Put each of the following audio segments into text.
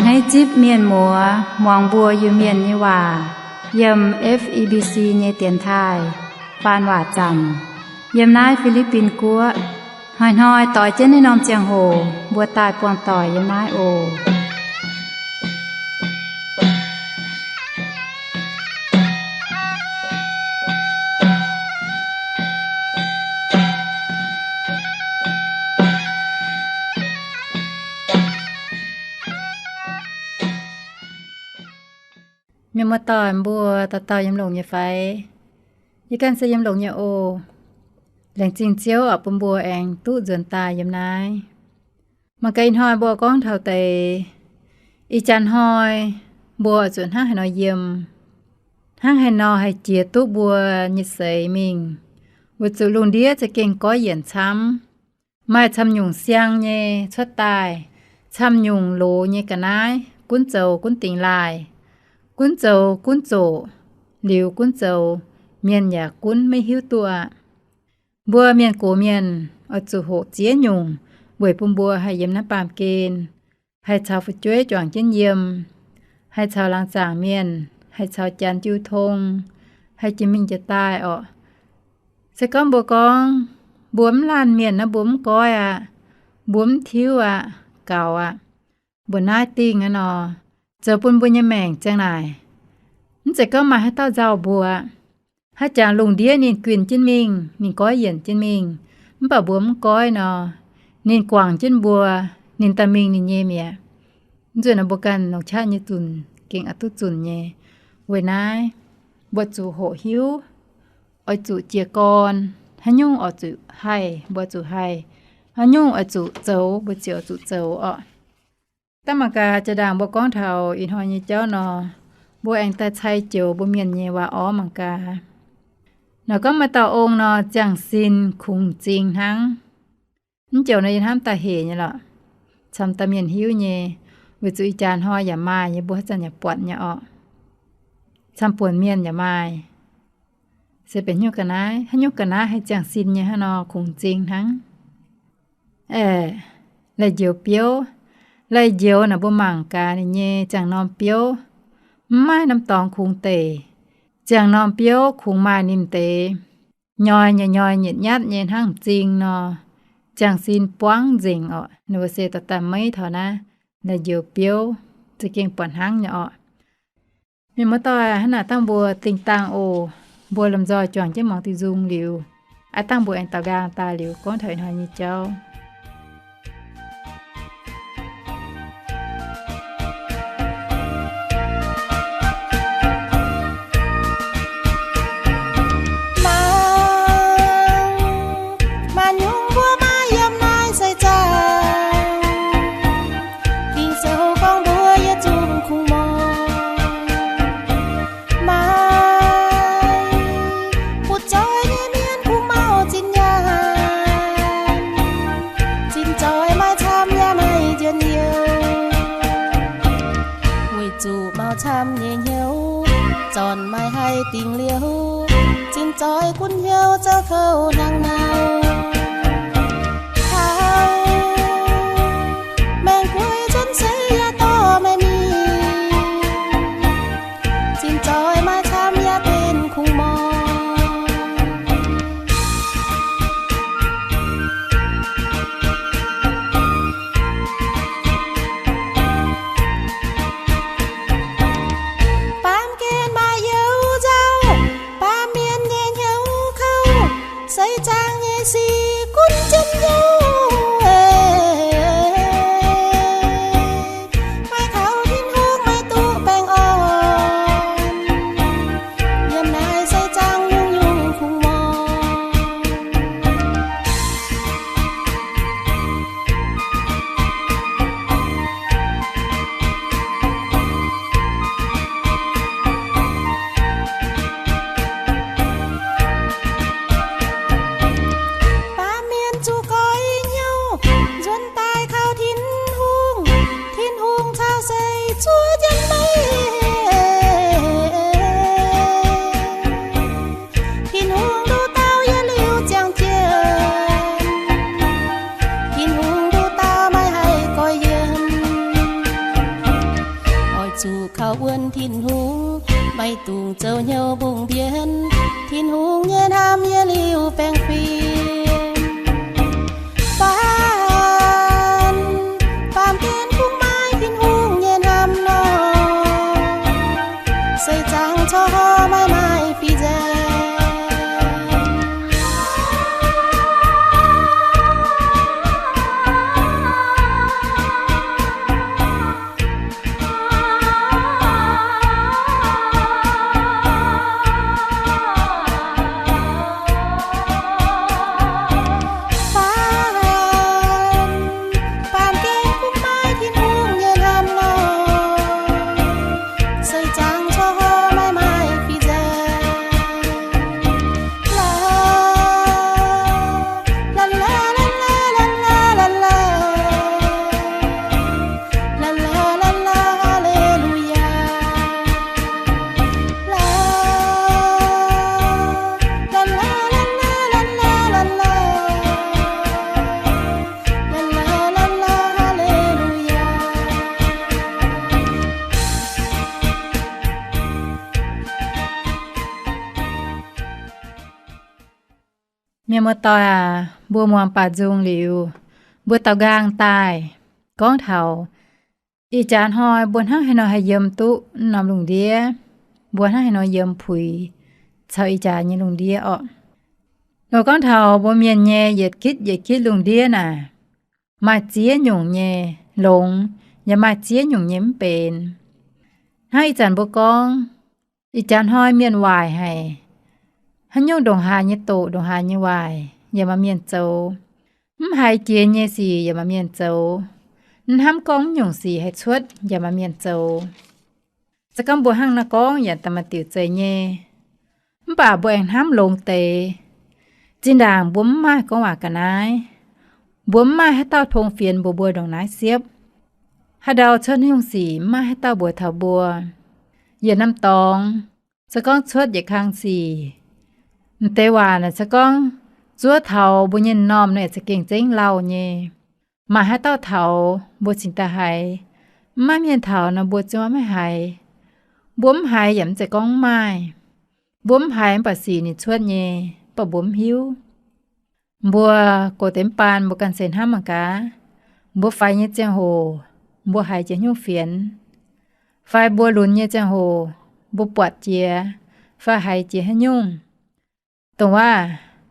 Naaiv zipv mienh muoz muangx mbuo Iu-Mienh nyei waac yiem F E B C nyei dienx taaih faan waac zanc yiem naaiv Fi^li^bin Guoqv. Hnoi-hnoi doix jienv naaiv norm ziangh hoc mbuo daaih buangh doic yiem naaiv oc. Mienh muoz-doic mbuo dauh dauh yiem longx nyei fai? Yie ganh se yiem longx nyei oc. Laengz zingh Ziouv oc bun mbuo aengx duqv nzuonx daaih yiem naaiv. Mangc gaax ih hnoi mbuo gorngv taux deix, ih jaax hnoi mbuo oix zuqc hnangv haaix nor yiem, hnangv haaix nor haih jiex duqv mbuo nyei seix mingh, weic zuqc lungh ndiev za'gengh goiv yienc camv. Maaih camv nyungc siang nyei cuotv daaih, camv nyungc loz nyei ga'naaiv, gunv zoux gunv dingx laaih, gunv zoux gunv zoqc, liuz gunv zoux mienh yaac gunv maiv hiuv duqv aqv. Mbuo mienh gox mienh oix zuqc hoqc ziex nyungc weic bun mbuo haih yiem naaiv baamh gen, haih caux fu'jueiv juangc jienv yiem, haih caux laangz zaangc mienh, haih caux janx jiu tong, haih jiex mingh jiex daaih orqc. Se gorngv mbuo gorngv, mbuo mv laanh mienh naaiv mbuo mv goiv aqv, mbuo mv tiuv aqv, gaux aqv, mbuo naaiv dingh aqv nor, zoux bun mbuo nyei maengc ziang naaic, mv zeiz gorngv maaih haaix dauh nzauh mbuo. Haaix jangx lungh ndiev ninh guinh jienv mingh, ninh goiv yienc jienv mingh, mv baac mbuo mv goiv nor, ninh guangc jienv mbuo, ninh daaih mingh ninh nyei mi'aqv. Mv nzunc naaiv mbuo ganh longc qaqv nyei zunc gengh oix duqv zunc nyei. Weic naaiv, mbuo zuqc hoqc hiuv, oix zuqc jiez gorn, haaix nyungc oix zuqc haih, mbuo zuqc haih, haaix nyungc oix zuqc zoux, mbuo ziouc oix zuqc zoux orqc. Dangh mangc gaax, jaa-ndaangc mbuo gorngv taux ih hnoi nyei jauv nor, mbuo aengx daaih cai joux mbuo mienh nyei waac-orv mangc gaax. Naaiv gorngv maaih dauh ong nor, ziangh sin kungx m'zing hnangv. Mv joux nor yie hnamv daaih hec nyei lorqc. Camv dauh mienh hiuv nyei, weic zuqc ih jaax hnoi yaac maaih nyei, mbuo haaix zanc yaac buatc nyei orqc. Camv buonc mienh yaac maaih. Se benx hnyouv ga'naaiv, haaix nyungc ga'naaiv haih ziangh sin nyei hnangv nor, kungx m'zing hnangv. Aeqv, lai-njoux biouv. Lai-njoux naaic mbuo mangc gaax ninh nyei ziangh norm biouv, mv maaih norm dorngx kungx deic. Ziangh norm biouv kungx maaih ninh deix nyoi nyei, nyoi nyitc nyatv nyei hnangv m'zing nor, ziangh sin buangv nzengc orqc. Ninh mbuo se daaih daaih meiv taux naaiv lai-njoux biouv, za'gengh buatc hnangv nyei orqc. Mienh muoz-doic, hnangv naaic dangh mbuo dingh dangh oc. Mbuo lomh nzoih juangc jienv muangx diuh nzung liuz, aav dangh mbuo aengx daaux nqaang daaih liuz gorngv taux ih hnoi nyei jauv. Maaih, maaih nyungc mbuo maaih yiem naaiv seix zaangc, Ging-Sou gorngv mbuo yietc zungv kungx mouz. Maaih butv-zoih nyei mienh kungx mauv zinh nyaanh, zinh zoih maaih camv yaac maaih njien-youh. Weic zuqc mauv camv nyei hnyouv zornc maaih haih dingc liouh, zinh zoih gunv hnyouv zouv kouv hnangv nor. Taux maengx guei cuotv seix yaac dorh maiv mingh, zinh zoih maaih camv yaac benx kungx mouz. Baamh gen maaih youz nzauh, baamh mienh nyei hnyouv kouv, seix zaangc nyei sic Taux wuonx Tin-Hungh, maiv dungx zoux hnyouv mbungh mbienx. Tin-Hungh nyei hnamv yiem liuz baengh fim. Baamh, baamh gen kungx maaih Tin-Hungh nyei hnamv nor, seix zaangc corc maiv maaih fih nzengc. Mienh muoz-doic aac, mbuo muangx baaux nzung liuz, mbuo daaux nqaang daaih gorngv taux ih jaax hnoi mbuo hnangv haaix nor haih yiem duqv norm lungh ndiev, mbuo hnangv haaix nor yiem puix caux ih jaax nyei lungh ndiev orqc. Nor gorngv taux mbuo mienh nyei yietc gitv yietc gitv lungh ndiev naaic, maaih ziex nyungc nyei longx, yaac maaih ziex nyungc nyei mv benx. Hnangv ih zanc mbuo gorngv, ih jaax hnoi mienh waaic haic. Haaix nyungc ndongc haaix nyei doqc, ndongc haaix nyei waaic yaac maaih mienh zoux. Mv haiz jiex nyei sic yaac maaih mienh zoux. Mv hnamv gorngv mv nyungc sic haih cuotv yaac maaih mienh zoux. Se gorngv mbuo hnangv naaiv gorngv yaac daaih maaih diuc zeiz nyei. Mv baac mbuo aengx hnamv longx deix. Zinh ndaangc mbuo mv maaih gorngv waac ga'naaiv, mbuo mv maaih haaix dauh tong fienx mbuox mbuo ndongc naaiv siepv. Haaix ndau cuotv haaix nyungc sic mv maaih haaix dauh mbuox taux mbuo. Yietc norm dorngx, se gorngv cuotv yietc kang sic, m'deix waac naaic se gorngv zuov taux mbuo nyei m'normh naaic za'gengh zengv lauh nyei. Maaih haaix dauh taux mbuo cingx daaih haiz. Mv maaih mienh taux nor mbuo zungv maiv haiz. Mbuo mv haiz yaac mv zeiz gorngv mv maaih. Mbuo mv haiz mv baac sic ninh cuotv nyei, mv baac mbuo mv hiuv. Mbuo goux deix mv baan mbuo ganh se hnamv mangc gaax, mbuo faix nyei ziangh hoc mbuo haiz jiex haaix nyungc fienx, fai mbuo lunx nyei ziangh hoc mbuo buatc jiex fai haiz jiex haaix nyungc. Dongh waac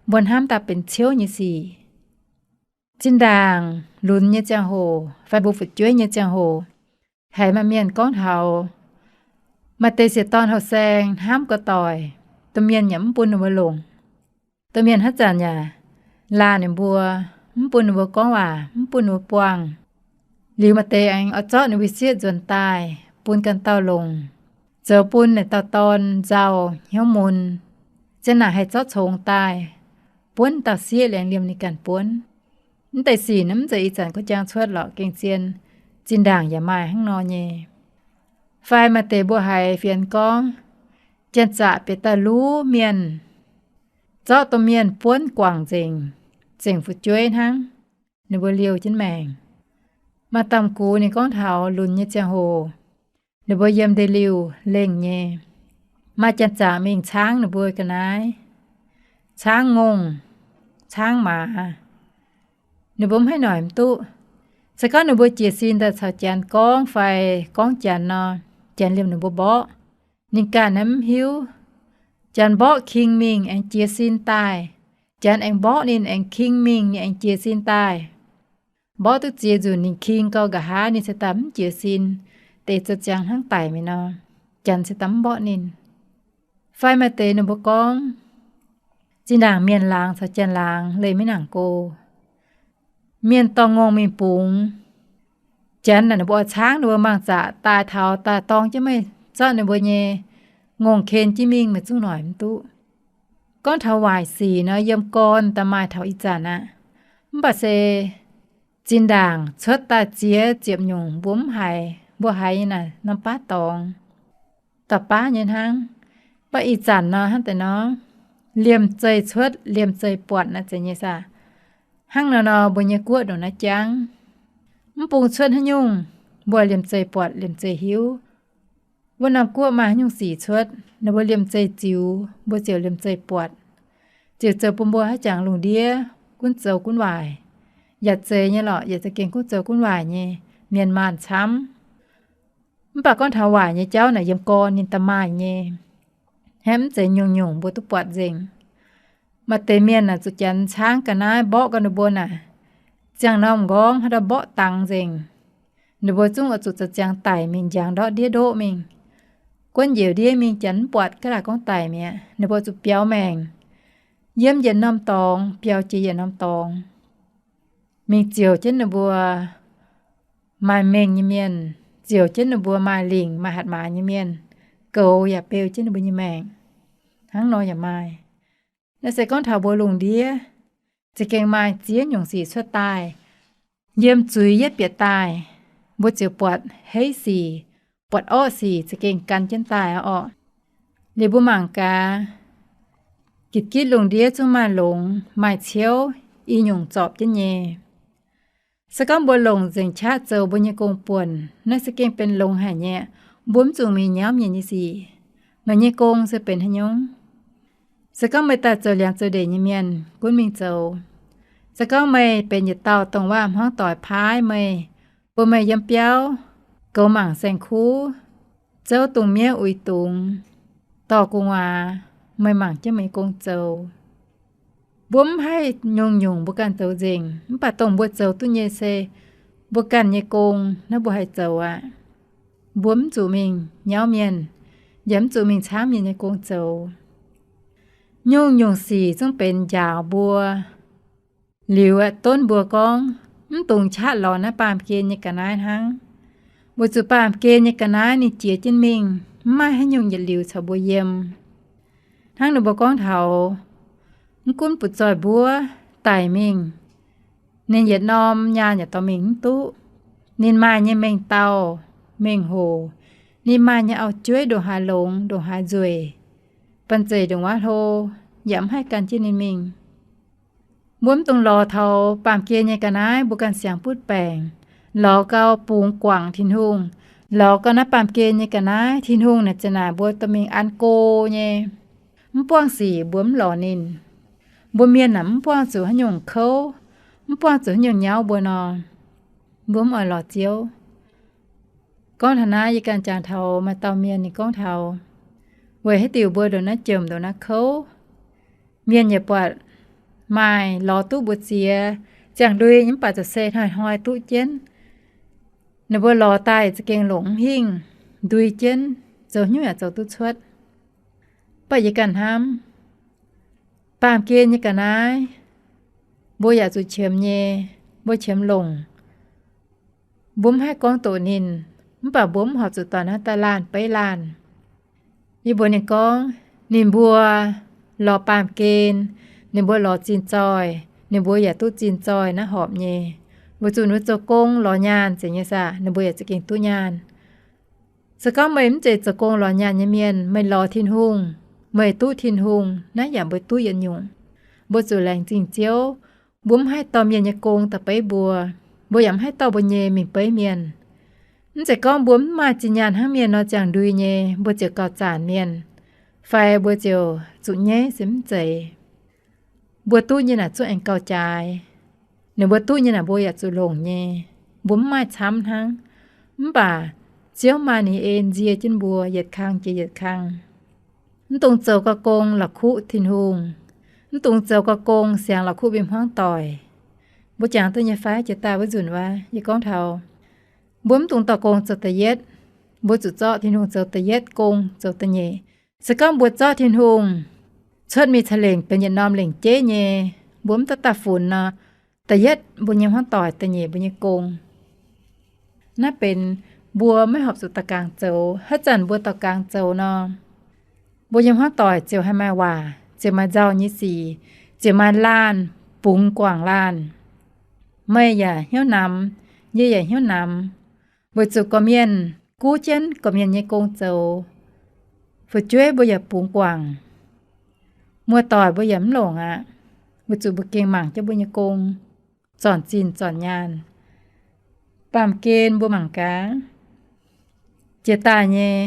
mbuo hnamv daaih benx ciouv nyei sic. Zinh ndaangc lunx nyei ziangh hoc fai mbuo fu'jueiv nyei ziangh hoc, haiz maaih mienh gorngv taux maaih deix sieqv dorn houh saeng hnamv ga'doic, domh mienh yaac mv bun ninh mbuo longc. Domh mienh haaix zanc yaac laanh ninh mbuo, mv bun ninh mbuo gorngv waac, mv bun ninh mbuo buangh. Liuz maaih deix aengx oix zorqv ninh mbuo sieqv nzuonx daaih bun ganh dauh longc, zoux bun naaic dauh dorn nzauh hnyouv mun, zien naaic haih zorqv congx daaih buonv dauh sieqv, laengz liemh ninh ganh buonv. Mv deix sic naaiv mv zeiz ih zanc gorngv jangx cuotv lorqc, gengh zien zinh ndaangc yaac maaih hnangv nor nyei. Fai maaih deix mbuo haiz fienx gorngv, janx-zaqc bieqc daaih luv mienh, zorqv domh mienh buonv guangc nzengc, zengc fu'jueiv hnangv, ninh mbuo liouh jienv maengc. Maaih damh gux ninh gorngv taux lunx nyei ziangh hoc, ninh mbuo yiem ndeic-liuh lengh nyei, maaih janx-zaqc mingh caangv ninh mbuo ga'naaiv, caangv ngongh, caangv maaz. Ninh mbuo mv haih noic mv duqv. Se gorngv ninh mbuo jiez sin daaih caux janx gorngv fai gorngv janx nor, janx liemh ninh mbuo mborqv. Ninh ganh naaiv mv hiuv. Janx mborqv king mingh aengx jiez sin daaih. Janx aengx mborqv ninh aengx king mingh, ninh aengx jiez sin daaih. Mborqv duqv ziex nzunc ninh king gau nqa'haav ninh se daaih mv jiez sin, deix zoux ziangx hnangv daic mi'aqv nor, janx se daaih mv mborqv ninh. Fai maaih deix ninh mbuo gorngv, zinh ndaangc mienh laangz caux janx laangz leih maiv nangc go. Mienh dorh ngongh mingh bungx, janx naaic ninh mbuo oix caangv ninh mbuo mangc zaqc daaih taux daaih dorng jienv meih zorqv ninh mbuo nyei ngongh ken jienv mingh, meih zungv noic mv duqv. Gorngv taux waaic sic nor, yiem gorn daaih maaih taux ih zanc aqv. Mv baac se zinh ndaangc cuotv daaih ziex ziepc nyungc mbuo mv haiz, mbuo haiz nyei naaic norm baav dorngx, dauh baav nyei hnangv. Mv baac ih zanc nor hnangv deix nor, liemh zeih cuotv liemh zeih buatc naaiv zeiz nyei saah. Hnangv nor nor mbuo nyei guoqv ndongc naaiv jangv. Mv bung cuotv haaix nyungc, mbuo liemh zeih buatc liemh zeih hiuv. Wuov norm guoqv maaih haaix nyungc sic cuotv, ninh mbuo liemh zeih ziux, mbuo ziouc liemh zeih buatc. Ziouc zoux bun mbuo haiz jangx lungh ndiev gunv zoux gunv waaic. Yaac zeiz nyei lorqc, yaac za'gengh gunv zoux gunv waaic nyei, mienh maanh camv. Mv baac gorngv taux waaic nyei jauv naaic yiem gorn ninh da'maaih nyei. Hnangv mv zeiz nyungc-nyungc mbuo duqv buatc nzengc. Maaih deix mienh naaic zuqc janx caangv ga'naaiv mborqv gau ninh mbuo naaic, ziangh norm m'nqorngv haaix dauh mborqv dangx nzengc. Ninh mbuo zungv oix zuqc zoux ziangx daic mingh, njangx ndortv ndiev ndoqv mingh, guonv njiec ndiev mingh, janx mv buatc ga'naaiv gorngv daic mi'aqv. Ninh mbuo zuqc biaux maengc, yiem yietc norm dorngx biaux jiex yietc norm dorngx, mingh ziouc jienv ninh mbuo maaih mengh nyei mienh, ziouc jienv ninh mbuo maaih lingc maaih hatc maaz nyei mienh, goux yaac beu jienv ninh mbuo nyei maengc. Hnangv nor yaac maaih. Naaiv se gorngv taux mbuo lungh ndiev za'gengh maaih ziex nyungc sic cuotv daaih. Yiem zuiz yietv bieqc daaih, mbuo ziouc buatc heiv sic, buatc orqv sic za'gengh gan jienv daaih orqc. Liuz mbuo mangc gaax, gitv-gitv lungh ndiev zungv maaih longx maaih ciouv i nyungc zorpc jienv nyei. Se gorngv mbuo longc nzengc qaqv zoux mbuo nyei gong-buonc, naaiv se gengh benx longx haic nyei. Mbuo mv zuqc mingh nyauv mienh nyei sic. Meih nyei gong se benx haaix nyungc? Se gorngv meih daaih zoux liangx zoux ndeic nyei mienh, gunv mingh zoux. Se gorngv meih benx yietc dauh dongh waac-hmuangv doic paaiv meih, bun meih yiem biauv goux mangc saeng-kuv, zouv dungz mienv uix dungz, dorh gu'nguaaz, meih mangc jienv meih nyei gong zoux. Mbuo mv haih nyungc-nyungc mbuo ganh zoux nzengc, mv baac dongh mbuo zoux duqv nyei se mbuo ganh nyei gong, naaiv mbuo haih zoux aqv. Mbuo mv zuqc mingh nyauv mienh, yaac mv zuqc mingh camv mienh nyei gong zoux. Nyungc-nyungc sic zungv benx njaaux mbuo. Liuz aeqv, donv mbuo gorngv mv dungx qaqv lorz naaiv baamh gen nyei ga'naaiv hnangv, weic zuqc baamh gen nyei ga'naaiv ninh jiex jienv mingh, mv maaih haaix nyungc yietc liuz caux mbuo yiem. Hnangv ninh mbuo gorngv taux, mv gunv butv-zoih mbuov daic mingh, ninh yietc norm nyaanh yaac dorh mingh mv duqv. Ninh maaih nyei mengh dauh, mengh hoc, ninh maaih nyei auv-jueiv ndongc haaix longx ndongc haaix nzueic, banh zeic ndongc wuov hlo, yaac mv haih gan jienv ninh mingh. Mbuo mv dungx lorz taux baamh gen nyei ga'naaiv mbuo ganh siangx butv baengc, lorz gau bungx guangc Tin-Hungh, lorz gau naaiv baamh gen nyei ga'naaiv Tin-Hungh naaic ziouc naaic mbuo dorh mingh an go nyei. Mv buangh sic mbuo mv lorz ninh. Mbuo mienh naaic mv buangh zuqc haaix nyungc kouv, mv buangh zuqc haaix nyungc nyauv mbuo nor, mbuo mv oix lorz Ziouv. Gorngv taux naaiv yie ganh jangx taux maaih dauh mienh ninh gorngv taux, weic haaix diuc mbuo ndongc naaiv jomc ndongc naaiv kouv, mienh yaac buatc maaih lorz duqv mbu'ziex, ziangh ndui mv baac zoux se hnoi-hnoi duqv jienv. Ninh mbuo lorz daaih za'gengh longc mv hingh, ndui jienv, zoux hnyouv yaac zoux duqv cuotv. Mv baac yie ganh hnamv, baamh gen nyei ga'naaiv, mbuo yaac zuqc qiemx nyei, mbuo qiemx longc. Mbuo mv haih gorngv doqc ninh, mv baac mbuo mv horpc zuqc dorh naaiv daaih laanh beiv laanh. Yie mbuox ninh gorngv, ninh mbuo lorz baamh gen, ninh mbuo lorz zinh zoih, ninh mbuo yaac duqv zinh zoih naaiv horpc nyei. Weic zuqc ninh mbuo zoux gong lorz nyaanh nzengc nyei saah, ninh mbuo yaac za'gengh duqv nyaanh. Se gorngv meih mv zeiz zoux gong lorz nyaanh nyei mienh, meih lorz Tin-Hungh, meih duqv Tin-Hungh, naaiv yaac mbuo duqv yietc nyungc. Mbuo zuqc laengz zingh Ziouv. Mbuo mv haih dorh mienh nyei gong daaih beiv mbuo. Mbuo yaac mv haih dorh mbuo nyei mingh beiv mienh. Mv zeiz gorngv mbuo mv maaih zinh nyaanh hnangv mienh nor ziangh ndui nyei, mbuo ziouc gauh zanc mienh, fai mbuo ziouc zuqc nyaiv se mv zeiz. Mbuo duqv nyei naaic zungv aengx gauh jaaix. Ninh mbuo duqv nyei naaic mbuo yaac zuqc longc nyei. Mbuo mv maaih camv hnangv. Mv baac Ziouv maaih ninh nyei en nzie jienv mbuo yietc kang jiex yietc kang. Mv dungx zoux gau gong la'kuqv Tin-Hungh. Mv dungx zoux gau gong siangx la'kuqv mbuo nyei hmuangv doic. Mbuo jangx duqv nyei fai? Jiex daaih wuov nzunc wuov yie gorngv taux, mbuo mv dungx dorh gong zoux da'yietv. Mbuo zuqc zorqv Tin-Hungh zoux da'yietv, gong zoux da'nyeic. Se gorngv mbuo zorqv Tin-Hungh cuotv mingh ca'lengc benx yietc norm lengc jeiv nyei, mbuo mv daaih daaih funx nor, da'yietv mbuo nyei hmuangv doic, da'nyeic mbuo nyei gong. Naaiv benx mbuo maiv horpc zuqc daux gaux zoux. Haaix zanc mbuo daux gaux zoux nor, mbuo nyei hmuangv doic ziouc haih maaih waac, ziouc maaih nzauh nyei sic, ziouc maaih laanh bungx guangc laanh. Meih yaac hnyouv namx, yie yaac hnyouv namx, weic zuqc gorqv-mienh guv jienv gorqv-mienh nyei gong zoux. Fu'jueiv mbuo yaac bungx guangc. Muoz-doic mbuo yaac mv longc aqv, weic zuqc mbuo gengh mangc jienv mbuo nyei gong, zornc zinh zornc nyaanh. Baamh gen mbuo mangc gaax, jiex daaih nyei,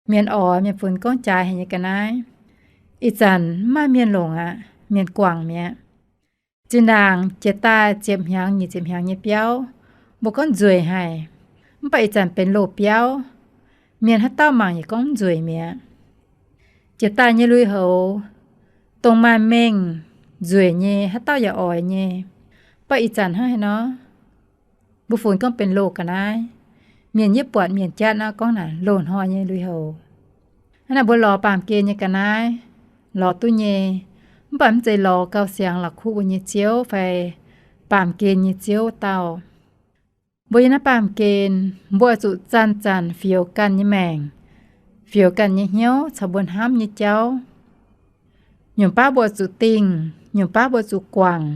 Mienh oix, mienh funx gorngv jaaix haic nyei ga'naaiv. Ih zanc mv maaih mienh longc aqv, mienh guangc mi'aqv. Zinh ndaangc jiex daaih ziepc hnyangx nyic ziepc hnyangx nyei biauv, mbuo gorngv nzueic haic. Mv baac ih zanc benx loz-biauv, mienh haaix dauh mangc yaac gorngv nzueic mi'aqv. Jiex daaih nyei lui-houx, dongh maaih mengh nzueic nyei, haaix dauh yaac oix nyei. Mv baac ih zanc hnangv haaix nor, mbuo funx gorngv benx loz ga'naaiv. Mienh yietv buatc mienh jatv nor gorngv naaic loz-hnoi nyei lui-houx. Hnangv naaic mbuo lorz baamh gen nyei ga'naaiv, lorz duqv nyei. Mv baac mv zeiz lorz gauh siangx la'kuqv mbuo nyei ziouv fai baamh gen nyei ziouv wuov dauh. Mbuo yiem naaiv baamh gen, mbuo oix zuqc zanc-zanc fioux ganh nyei maengc, fioux ganh nyei hnyouv caux mbuo hnamv nyei jauv. Nyungc baav mbuo oix zuqc dingh, nyungc baav mbuo oix zuqc guangc,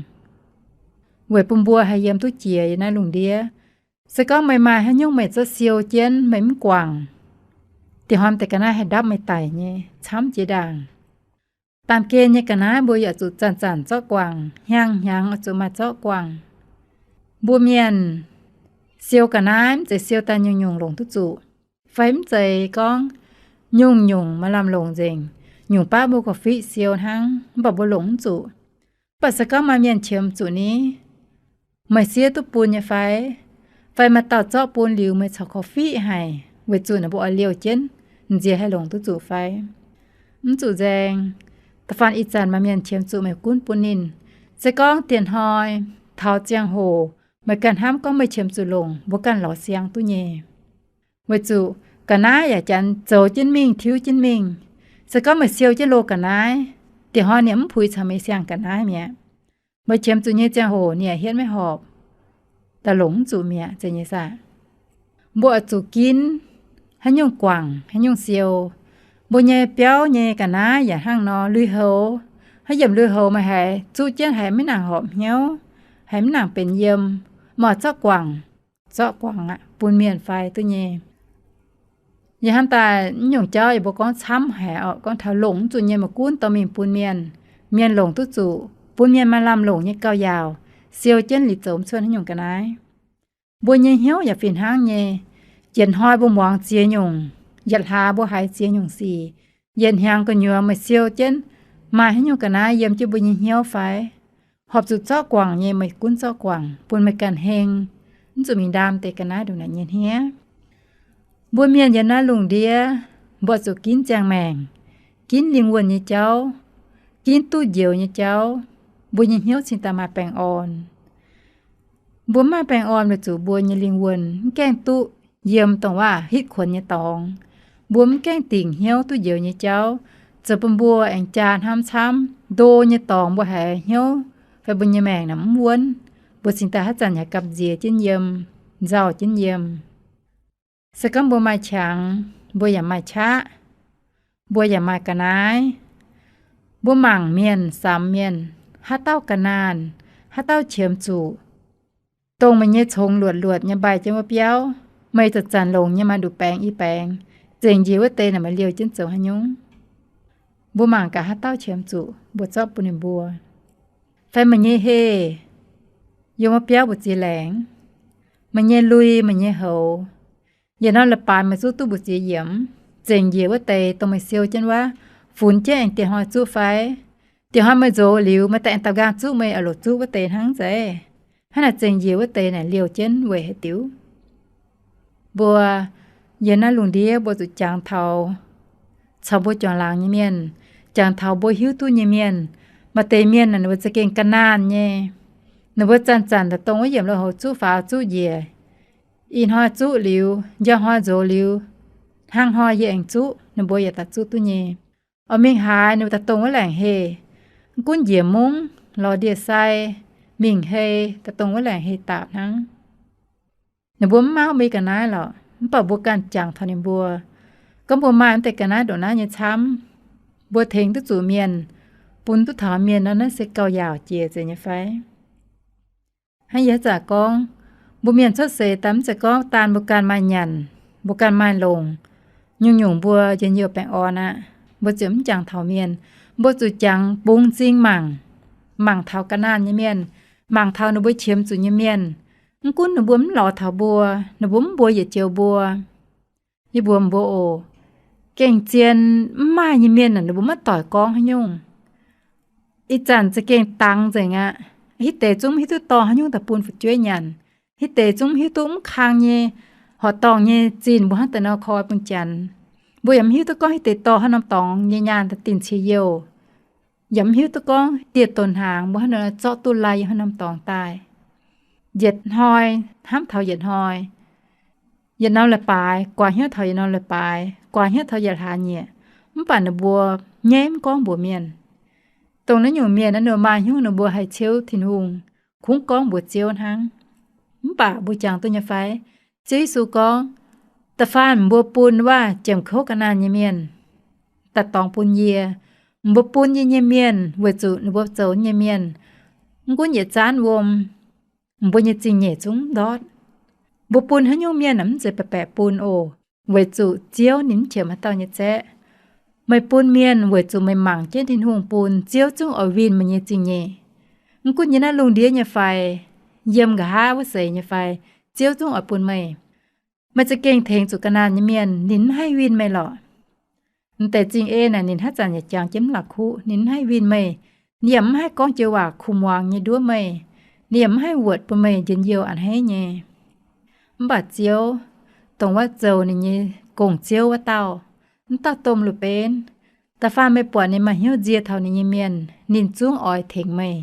weic bun mbuo haih yiem duqv jiex yiem naaiv lungh ndiev. Se gorngv meih maaih haaix nyungc meih zorqv siou jienv meih mv guangc, dieh hnoi deix ga'naaiv haih ndapv meih daic nyei camv jiex ndaangc. Baamh gen nyei ga'naaiv mbuo yaac zuqc zanc-zanc zorqv guangc, hnyangx-hnyangx oix zuqc maaih zorqv guangc. Mbuo mienh siou ga'naaiv mv zeiz siou daaih nyungc-nyungc longc duqv zuqc, fai mv zeiz gorngv nyungc-nyungc maaih lamh longc nzengc. Nyungc baav mbuo korv-fiqv siou hnangv, mv baac mbuo longc mv zuqc. Mv baac se gorngv maaih mienh qiemx zuqc ni, meih siev duqv bun nyei fai? Fai maaih dauh zorqv bun liuz meih corc korv-fiqv haic, weic zuqc ninh mbuo oix liouh jienv nziex haih longc duqv zuqc fai? Mv zuqc nzaeng. Da'faanh ih zanc maaih mienh qiemx zuqc meih gunv bun ninh. Se gorngv dieh hnoi taux ziangh hoc meih ganh hnamv gorngv meih qiemx zuqc longc, mbuo ganh lorz siang duqv nyei. Weic zuqc ga'naaiv yaac janx zoux jienv mingh, tiuv jienv mingh. Se gorngv meih siou jienv loz ga'naaiv, dieh hnoi ninh mv puix caux meih siang ga'naaiv mi'aqv. Meih qiemx zuqc nyei ziangh hoc ninh yaac hietv maiv horpc, daaih longc mv zuqc mi'aqv, zeiz nyei saah? Mbuo oix zuqc ginv haaix nyungc guangc, haaix nyungc siou. Mbuo nyei biauv nyei ga'naaiv yaac hnangv nor, lui-houx. Haaix yiemc lui-houx meih haiz zuqv jienv haiz maiv nangc horpc hnyouv, haiz maiv nangc benx yiem, meih oix zorqv guangc, zorqv guangc aqv, bun mienh fai duqv nyei. Yie hnamv daaih naaiv nyungc jauv yie mbuo gorngv camv haic oc, gorngv taux longc mv zuqc nyei maiv gunv dorh mingh bun mienh, mienh longc duqv zuqc, bun mienh maaih lamh longc nyei gauh yaauc, siou jienv liuz zoux mv cuotv haaix nyungc ga'naaiv. Mbuo nyei hnyouv yaac fih hnangv nyei. Yietc hnoi mbuo muangx ziex nyungc, yietc hlaax mbuo haiz ziex nyungc sic. Yietc hnyangx gu'nyuoz meih siou jienv maaih haaix nyungc ga'naaiv yiem jienv mbuo nyei hnyouv fai? Horpc zuqc zorqv guangc nyei meih gunv zorqv guangc bun meih ganh heng, mv zuqc mingh ndaam deix ga'naaiv ndongc naaic nyei hniev. Mbuo mienh yiem naaiv lungh ndiev, mbuo zuqc ginv ziangh maengc, ginv lingh wuonh nyei jauv, ginv duqv njoux nyei jauv, mbuo nyei hnyouv cingx daaih maaih baengh orn. Mbuo mv maaih baengh orn weic zuqc mbuo nyei lingh wuonh mv gaengh duqv yiem dongh waac hitv kuonx nyei dorngx. Mbuo mv gaengh dingc hnyouv duqv njoux nyei jauv, zoux bun mbuo aengx jaa hnamv camv. Ndo nyei dorngx mbuo haiz hnyouv fai mbuo nyei maengc naaic mv wuonv, mbuo cingx daaih haaix zanc yaac gamh nziex jienv yiem, nzauh jienv yiem. Se gorngv mbuo maaih qangx, mbuo yaac maaih qaqv, mbuo yaac maaih ga'naaiv. Mbuo mangc mienh, samx mienh, haaix dauh ga'naanh, haaix dauh qiemx zuqc, dongh meih nyei congx luotc luotc nyei mbaih jienv wuov biauv, meih zanc-zanc longc nyei maaih nduqc baengx i baengx, zengc njiec wuov deix naaic meih liouh jienv zoux haaix nyungc? Mbuo mangc gaax haaix dauh qiemx zuqc, mbuo zorqv bun ninh mbuo. Fai meih nyei heh yiem wuov biauv mbu'ziex laengz, meih nyei lui, meih nyei houx, yietc norm leiz-baaix meih zuqv duqv mbu'ziex yiemc, zengc njiec wuov deix dongh meih siou jienv wuov, funx jienv aengx dieh hnoi zuqv fai? Dieh hnoi meih nzox liuz, meih daaih aengx daaux nqaang zuqv meih oix longc zuqv wuov deix hnangv zeiz. Hnangv naaic zengc njiec wuov deix naaic liouh jienv weic haaix diuc? Mbuo yiem naaiv lungh ndiev mbuo zuqc jangx taux caux mbuo juangc laangz nyei mienh, jangx taux mbuo hiuv duqv nyei mienh. Maaih deix mienh naaic ninh mbuo za'gengh ga'naanh nyei. Ninh mbuo zanc-zanc daaih dongh wuov yiemc lui-houx zuqv faaux zuqv njiec. Ih hnoi zuqv liuz, njang hnoi nzox liuz, hnangv hnoi yie aengx zuqv, ninh mbuo yaac daaih zuqv duqv nyei. Oix mingh haaix ninh mbuo daaih dongh wuov laengc heh, mv gunv njiec mungv lorz ndie-sai, mingh hei daaih dongh wuov laengc heh daapc hnangv. Ninh mbuo mv mauv mbuo nyei ga'naaiv lorqc, mv baac mbuo ganh jangx taux ninh mbuo. Gorngv mbuo maaih mv deix ga'naaiv ndongc naaiv nyei camv, mbuo tengx duqv zuqc mienh, bun duqv taux mienh nor, naaiv se gauh yaauc jiex zeiz nyei fai? Hnangv yie haaix zanc gorngv, mbuo mienh cuotv seix daaih mv zeiz gorngv daan mbuo ganh maaih nyanc, mbuo ganh maaih longc, nyungc-nyungc mbuo njien-youh baengh orn aqv. Mbuo ziouc mv jangx taux mienh. Mbuo zuqc jangx bungx m'zing mangc, mangc taux ga'naanh nyei mienh, mangc taux ninh mbuo qiemx zuqc nyei mienh. Mv gunv ninh mbuo mv lorz taux mbuo, ninh mbuo mv mbuox yietc joux mbuo. Yie mbuox mbuo oc, Gengh zien mv maaih nyei mienh naaic, ninh mbuo maiv doic gorngv haaix nyungc. Ih zanc za'gengh dangx nzengc aqv. Hitv deix zungv mv hiuv duqv dorh haaix nyungc daaih bun fu'jueiv nyanc. Hitv deix zungv mv hiuv duqv mv kang nyei, horqc dorngh nyei zinh mbuo hnangv daaih nor koi bun Janx. Mbuo yaac mv hiuv duqv gorngv hitv deix dorh haaix norm dorngx nyei nyaanh daaih dingh cie youh. Yaac mv hiuv duqv gorngv dieh donx hnaangx mbuo hnangv nor zorqv duqv lai yiem haaix norm dorngx daaih. Yietc hnoi hnamv taux yietc hnoi, yietc norm leiz-baaix guaax hnyouv taux yietc norm leiz-baaix, guaax hnyouv taux yietc hlaax nyieqc. Mv baac ninh mbuo nyaiv mv gorngv mbuox mienh. Dongh naaiv nyungc mienh naaiv, ninh mbuo maaih hnyouv ninh mbuo haih ciouv Tin-Hungh, kungx gorngv mbuox Ziouv hnangv. Mv baac mbuo jangx duqv nyei fai? Ziouv Yesu gorngv, da'faanh mbuo bun wuov jiem kouv ga'naanh nyei mienh daaih dorngx bun yie. Mbuo bun yie nyei mienh weic zuqc ninh mbuo zoux nyei mienh, mv gunv yietc zaanv wuom, mbuo nyei zingh nyeic zungv ndortv. Mbuo bun haaix nyungc mienh mv zeiz baeqc baeqc bun oc, weic zuqc Ziouv ninh mv qiemx haaix dauh nyei zaeqv. Meih bun mienh weic zuqc meih mangc jienv Tin-Hungh bun, Ziouv zungv oix winh meih nyei zingh nyeic. Mv gunv yiem naaiv lungh ndiev nyei fai, yiem nqa'haav wuov seix nyei fai, Ziouv zungv oix bun meih. Meih za'gengh tengx zuqc ga'naanh nyei mienh, ninh mv haih winh meih lorqc. M'deix zingh en naaic ninh haaix zanc yaac jangx jienv mv la'kuqv, ninh mv haih winh meih. Ninh yaac mv haih gorngv joux waac kuv muangx nyei nduov meih. Ninh yaac mv haih wuotc bun meih njien-youh a'hneiv nyei. Mv baac Ziouv, dongh wuov zoux ninh nyei gong-ziouv wuov dauh, mv dauh domh lu benv, da'faanh meih buatc ninh maaih hnyouv nzie taux ninh nyei mienh, ninh zungv oix tengx meih.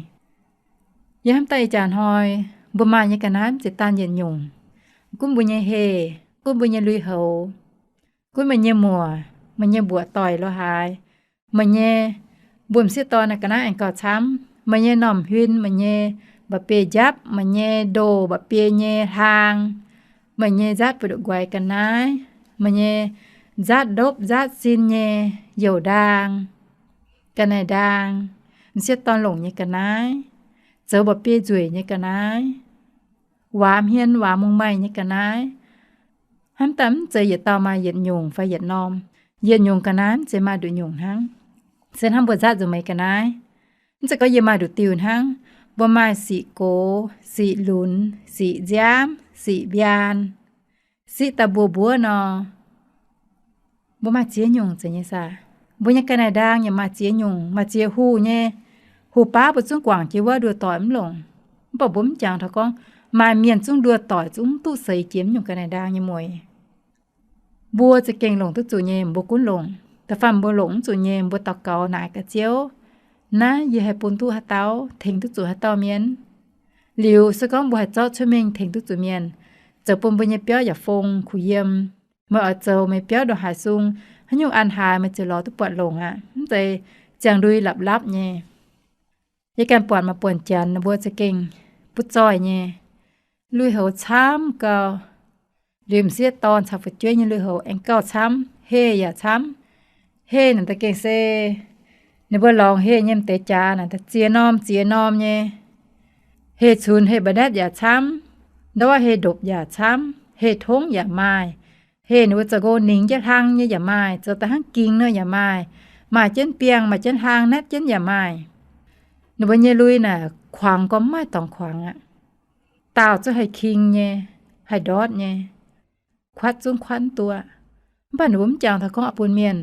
Yiem hnamv daaih ih jaax hnoi, mbuo maaih nyei ga'naaiv mv zeiz daan yietc nyungc. Gunv mbuo nyei heh, gunv mbuo nyei lui-houx, gunv meih nyei muoc, meih nyei mbuoqc doic lo haaix, meih nyei, mbuo m'sieqv dorn naaiv ga'naaiv aengx gauh camv, meih nyei normh huin, meih nyei mba'biei njapv, meih nyei ndoh, mba'biei nyei hlaang, meih nyei nzaatv buoz-ndoqv nquaix ga'naaiv, meih nyei nzaatv ndopv nzaatv sin nyei youh ndaang, ga'naaiv ndaang, m'sieqv dorn longc nyei ga'naaiv, zoux mba'biei nzueic nyei ga'naaiv, waamz hmien waamz mungh maih nyei ga'naaiv. Hnamv daaih mv zeiz yietc dauh maaih yietc nyungc fai yietc norm. Yietc nyungc ga'naaiv mv zeiz maaih nduqc nyungc hnangv. Se hnangv mbuo nzaatv nzuonx meih ga'naaiv, mv zeiz gorngv yie maaih nduqc diuh hnangv. Mbuo maaih siqv gox, siqv lunx, siqv nziaamv, siqv mbiaan, siqv daaih mbuo mbuov nor, mbuo maaih ziex nyungc zeiz nyei saah. Mbuo nyei ga'naaiv ndaang yaac maaih ziex nyungc, maaih ziex huh nyei. Huh baav mbuo zungv guangc jiex wuov nduov doic mv longc. Mv baac mbuo mv jangx taux gorngv maaih mienh zungv nduov doic zungv mv duqv seix jiex mv nyungc ga'naaiv ndaang nyei mueiz. Mbuo za'gengh longc duqv zuqc nyei, mbuo gunv longc. Da'faanh mbuo longc mv zuqc nyei, mbuo daux gaux naaic gaax Ziouv, naaiv yie haih bun duqv haaix dauh, tengx duqv zuqc haaix dauh mienh. Liuz se gorngv mbuo haih zorqv cuotv mingh tengx duqv zuqc mienh, zoux bun mbuo nyei biauv yaac fong kuh yiem. Meih oix zoux meih biauv ndongc haaix sung, haaix nyungc an haaix meih ziouc lorz duqv buatc longc aqv. Mv zeiz ziangh ndui lapv-lapv nyei. Yie ganh buatc maaih buonc janx ninh mbuo za'gengh butv zoih nyei, lui-houx camv gau. Liuz m'sieqv dorn caux fu'jueiv nyei lui-houx aengx gauh camv, heh yaac camv. Heh naaic da'gengh se ninh mbuo lorngx heh nyei m'deix jaax naaic ziex norm ziex norm nyei. Heh cunx heh mba'netv yaac camv, ndortv heh ndopv yaac camv, heh tongv yaac maaih. Heh ninh mbuo zoux nqo ningx jienv hlang nyei yaac maaih, zoux daaih hnangv ging nor yaac maaih. Maaih jienv biangh, maaih jienv hlang, netv jienv yaac maaih. Ninh mbuo nyei lui naaic kuangx gorngv mv maaih dorngx kuangx aqv. Daauh zungv haih king nyei, haih ndortv nyei, kuatv zungv kuatv mv duqv. Mv baac ninh mbuo mv jangx taux gorngv oix bun mienh.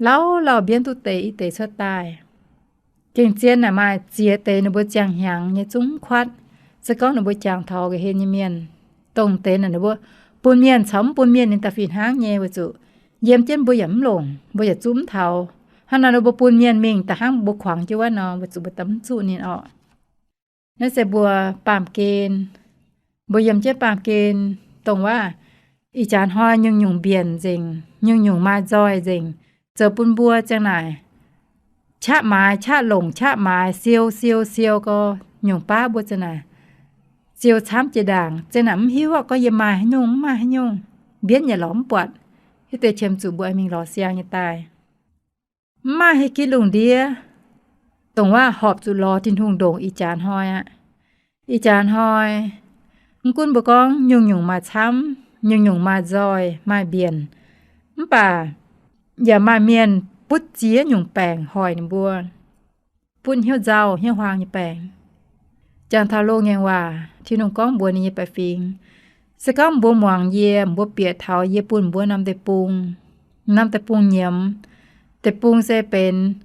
Lauh lauh mbienv duqv deix i deix cuotv daaih. Gengh zien naaic maaih ziex deix ninh mbuo ziangh hnyangx nyei zungv mv kuatv. Se gorngv ninh mbuo jangx taux nqa'haav nyei mienh, dongh deix naaic ninh mbuo bun mienh caux mv bun mienh ninh daaih fih hnangv nyei weic zuqc yiem jienv mbuo yaac mv longc, mbuo yaac zuqv mv taux. Hnangv nor ninh mbuo bun mienh mingh da'hnangv mbuo kuangx jienv wuov nor, weic zuqc mbuo daaih mv zuqv ninh orqc. Naaiv se mbuo baamh gen. Mbuo yiem jienv baamh gen, dongh wuov ih jaax hnoi nyungc-nyungc mbienc nzengc, nyungc-nyungc maaih nzoih nzengc, zoux bun mbuo ziang naaic qaqv maaiz qaqv longc, qaqv maaiz siou siou siou gau, nyungc baav mbuo ziang naaic siou camv jiex ndaangc, ziang naaic mv hiuv gorngv yie maaih haaix nyungc, mv maaih haaix nyungc, mbienv yaac lorz mv buatc. Hitv deix qiemx zuqc mbuo mingh lorz siang nyei daaih. Mv maaih haaix ginv lungh ndiev dongh wuov horpc zuqc lorz Tin-Hungh ndongc ih jaax hnoi aqv. Ih jaax hnoi, mv gunv mbuo gorngv nyungc-nyungc maaih camv, nyungc-nyungc maaih nzoih maaih mbienc, mv baac yaac maaih mienh butv ziex nyungc baengc hoic ninh mbuo, butv hnyouv nzauh hnyouv huaang nyei baengc. Jangx taux loz-ngaengc waac, Tin-Hungh gorngv mbuox ninh nyei baeqc fingx, se gorngv mbuo muangx yie, mbuo bieqc taux yie bun mbuo norm deic-bung, Norm deic-bung nyiemz, deic-bung se benx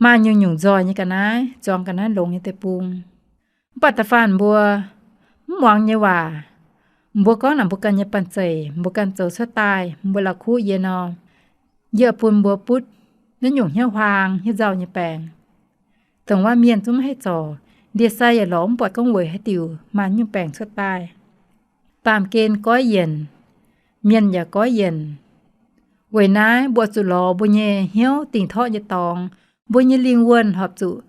maaih nyungc-nyungc nzoih nyei ga'naaiv, zuangx ga'naaiv longx nyei deic-bung. Mv baac da'faanh mbuo mv muangx nyei waac, mbuo gorngv naaic mbuo ganh nyei banh zeic, mbuo ganh zoux cuotv daaih, mbuo la'kuqv yie nor, yie bun mbuo butv naaiv nyungc hnyouv huaang hnyouv nzauh nyei baengc. Dongh wuov mienh zungv maiv haih zorc, ndie-sai yaac lorz mv buatc gorngv weic haaix diuc maaih nyungc baengc cuotv daaih. Baamh gen goiv yienc, mienh yaac goiv yienc. Weic naaiv mbuo zuqc lorz mbuo nyei hnyouv dingc torqv nyei dorngx, mbuo nyei lingh wuonh horpc zuqc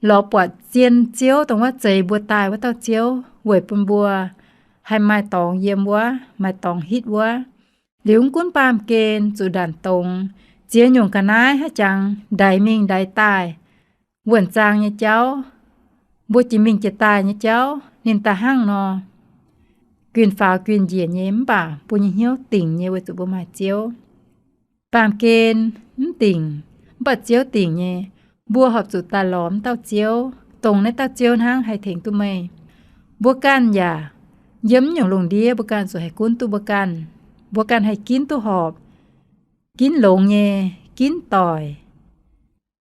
lorz buatc zien Ziouv, dongh wuov zeix mbuo daaih wuov dauh Ziouv, weic bun mbuo haih maaih dorngx yiem wuov, maaih dorngx hitv wuov. Liuz mv gunv baamh gen zuqc ndanc dongz, ziex nyungc ga'naaiv haaix jangx ndaix mingh ndaix daaih, wuonh zaang nyei jauv, mbuo jiex mingh jiex daaih nyei jauv ninh da'hnangv nor, guinh faaux guinh njiec nyei, mv baac mbuo nyei hnyouv dingc nyei weic zuqc mbuo maaih Ziouv. Baamh gen mv dingc, mv baac Ziouv dingc nyei. Mbuo horpc zuqc daaih lorz mv dauh Ziouv, dongh naaiv dauh Ziouv hnangv haih tengx duqv meih. Mbuo ganh yaac yiem mv nyungc lungh ndiev mbuo ganh zuqc haih gunv duqv mbuo ganh. Mbuo ganh haih ginv duqv horpc, ginv longx nyei, ginv doic,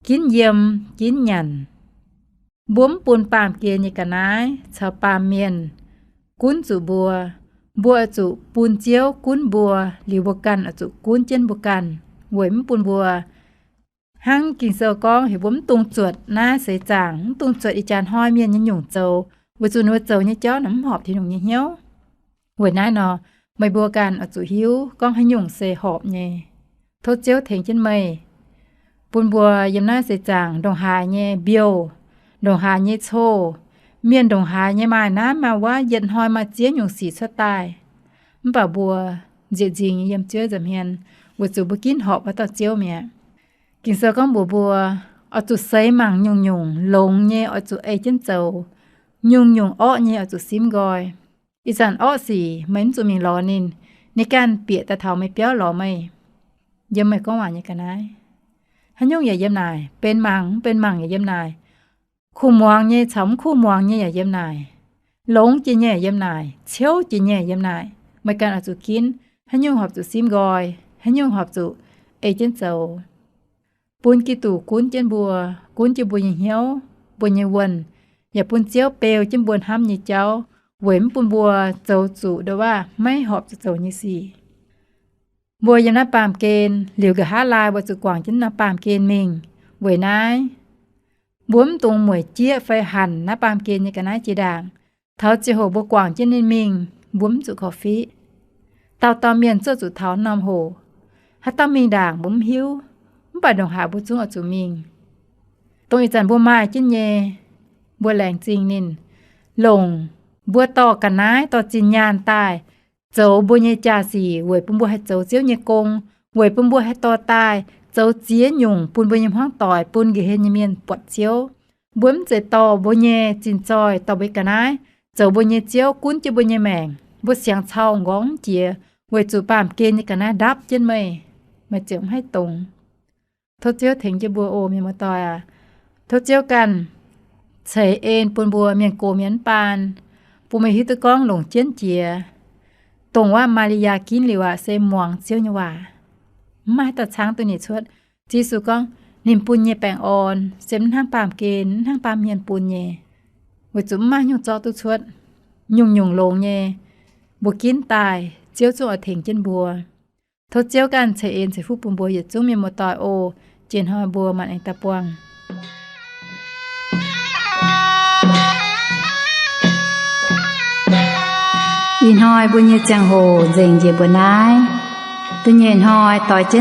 ginv yiem, ginv nyanc. Mbuo mv bun baamh gen nyei ga'naaiv caux baamh mienh gunv zuqc mbuo. Mbuo oix zuqc bun Ziouv gunv mbuo, liuz mbuo ganh oix zuqc gunv jienv mbuo ganh, weic mv bun mbuo hnangv Ging-Sou gorngv heuc mbuo mv dungx zuotc naaiv seix zaangc, mv dungx zuotc ih jaax hnoi mienh nyei nyungc zoux, weic zuqc ninh mbuo zoux nyei jauv naaic mv horpc Tin-Hungh nyei hnyouv. Weic naaiv nor, meih mbuo ganh oix zuqc hiuv gorngv haaix nyungc se horpc nyei. Tov Ziouv tengx jienv meih, bun mbuo yiem naaiv seix zaangc ndongc haaix nyei mbiouh, ndongc haaix nyei coh, mienh ndongc haaix nyei maaih naaiv maaih wuov, yietc hnoi maaih ziex nyungc sic cuotv daaih. Mv baac mbuo nzieqc nzingc nyei yiem Ziouv nza'hmien, weic zuqc mbuo ginv horpc wuov dauh Ziouv mi'aqv. Ging-Sou gorngv mbuox mbuo, oix zuqc seix mangc nyungc-nyungc, longx nyei oix zuqc ei jienv zoux, nyungc-nyungc orqv nyei oix zuqc simv nqoi. Ih zanc orqv sic meih mv zuqc mingh lorz ninh, ninh ganh bieqc daaih taux meih biauv lorz meih. Yiem meih gorngv waac nyei ga'naaiv, haaix nyungc yaac yiem naaic, benx mangc mv benx mangc yaac yiem naaic, kuh muangx nyei caux mv kuh muangx nyei yaac yiem naaic, longx jiex nyei yaac yiem naaic, ciouv jiex nyei yaac yiem naaic. Meih ganh oix zuqc ginv, haaix nyungc horpc zuqc simv nqoi, haaix nyungc horpc zuqc ei jienv zoux. Bun Giduc gunv jienv mbuo, gunv jienv mbuo nyei hnyouv, mbuo nyei wuonh, yaac bun Ziouv beu jienv mbuo hnamv nyei jauv, weic mv bun mbuo zoux zuqc ndongc wuov maiv horpc zuqc zoux nyei sic. Mbuo yiem naaiv baamh gen liuz nqa'haav laai mbuo zuqc guangc jienv naaiv baamh gen mingh. Weic naaiv, mbuo mv dungx mueic jieqv fai hanc naaiv baamh gen nyei ga'naaiv jiex ndaangc. Taux ziangh hoc mbuo guangc jienv ninh mingh, mbuo mv zuqc korv-fiqv. Dauh dauh mienh zuov zuqc taux norm hoc. Haaix dauh mingh ndaangc mbuo mv hiuv, mv baac ndongc haaix mbuo zungv oix zuqc mingh. Dongh ih zanc mbuo maaih jienv nyei, mbuo laengz zingh ninh, longc mbuo dorh ga'naaiv dorh zinh nyaanh daaih zoux mbuo nyei jaa-sic weic bun mbuo haih zoux Ziouv nyei gong, weic bun mbuo haih dorh daaih zoux ziex nyungc bun mbuo nyei hmuangv doic, bun nqa'hien nyei mienh buatc Ziouv. Mbuo mv zeiz dorh mbuo nyei zinh zoih, dorh mbuo ga'naaiv zoux mbuo nyei ziouv gunv jienv mbuo nyei maengc. Mbuo siangx cau nqorngv jiex weic zuqc baamh gen nyei ga'naaiv ndapv jienv meih. Meih ziouc mv haih dongz. Tov Ziouv tengx jienv mbuo oc, mienh muoz-doic aac. Tov Ziouv ganh ceix en bun mbuo mienh gox mienh mv baan, bun meih hiuv duqv gorngv longc jienv jiex. Dongh wuov Maa^li^yaa ginv liuz aac, se muangx Ziouv nyei waac, mv maaih haaix dauh caangv duqv ninh cuotv. Ziouv Yesu gorngv, ninh bun nyei baengh orn se mv hnangv baamh gen, mv hnangv baamh mienh bun nyei, weic zuqc mv maaih nyungc zorqv duqv cuotv. Nyungc-nyungc longx nyei, mbuo ginv daaih, Ziouv zungv oix tengx jienv mbuo. Tov Ziouv ganh ceix en ceix fuqv bun mbuo yietc zungv mienh muoz-doic oc. Jiex hnoi mbuo maanc aengx daaih buangh. Ih hnoi mbuo nyei ziangh hoc nzengc njiec mbuo naaiv. Da'nyeic hnoi doix jienv